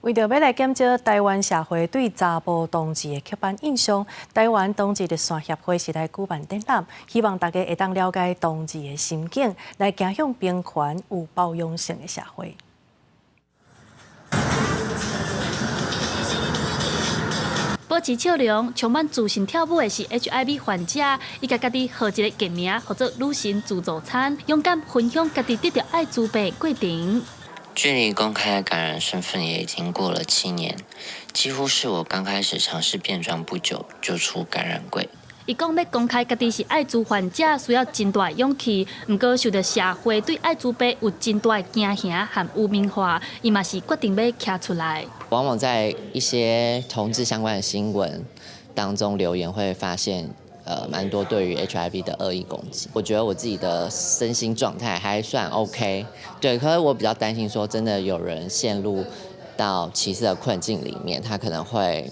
為著欲來減少臺灣社會對查埔同志的刻板印象，臺灣同志熱線協會是來舉辦展覽，希望大家會當了解同志的心境，來走向平權有包容性的社會。保持笑容，充滿自信跳舞的是 HIV 患者，伊共家己號一个藝名，號做女神自助餐，勇敢分享家己得著愛滋病的過程。距離公開感染身份也已經過了7年，幾乎是我剛開始嘗試變裝不久就出感染櫃。伊講欲公開家己是愛滋患者，需要真大的勇氣。毋過受著社會對愛滋病有真大的驚嚇和污名化，伊嘛是決定欲徛出來。往往在一些同志相關的新聞當中留言，會發現，蠻多對於 HIV 的惡意攻擊。我覺得我自己的身心狀態還算 OK，對，可是我比較擔心說，真的有人陷入到歧視的困境裡面，他可能會，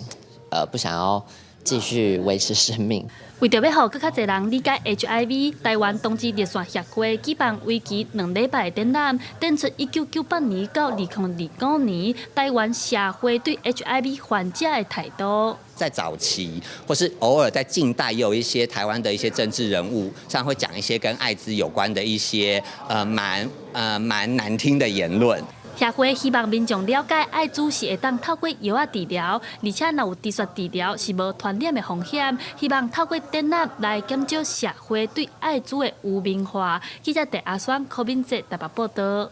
不想要繼續維持生命。為著欲予閣較濟人理解 HIV，臺灣同志熱線協會舉辦為期2禮拜的展覽，展出1998年到2025年臺灣社會對 HIV 患者的態度。在早期，或是偶爾在近代，也有一些臺灣的一些政治人物，常會講一些跟艾滋有關的一些蠻難聽的言論。協會希望民眾了解愛滋是會當透過藥仔治療，而且若有持續治療是無傳染的風險。希望透過展覽來減少社會對愛滋的污名化。記者鄭阿雙、柯敏哲台北報導。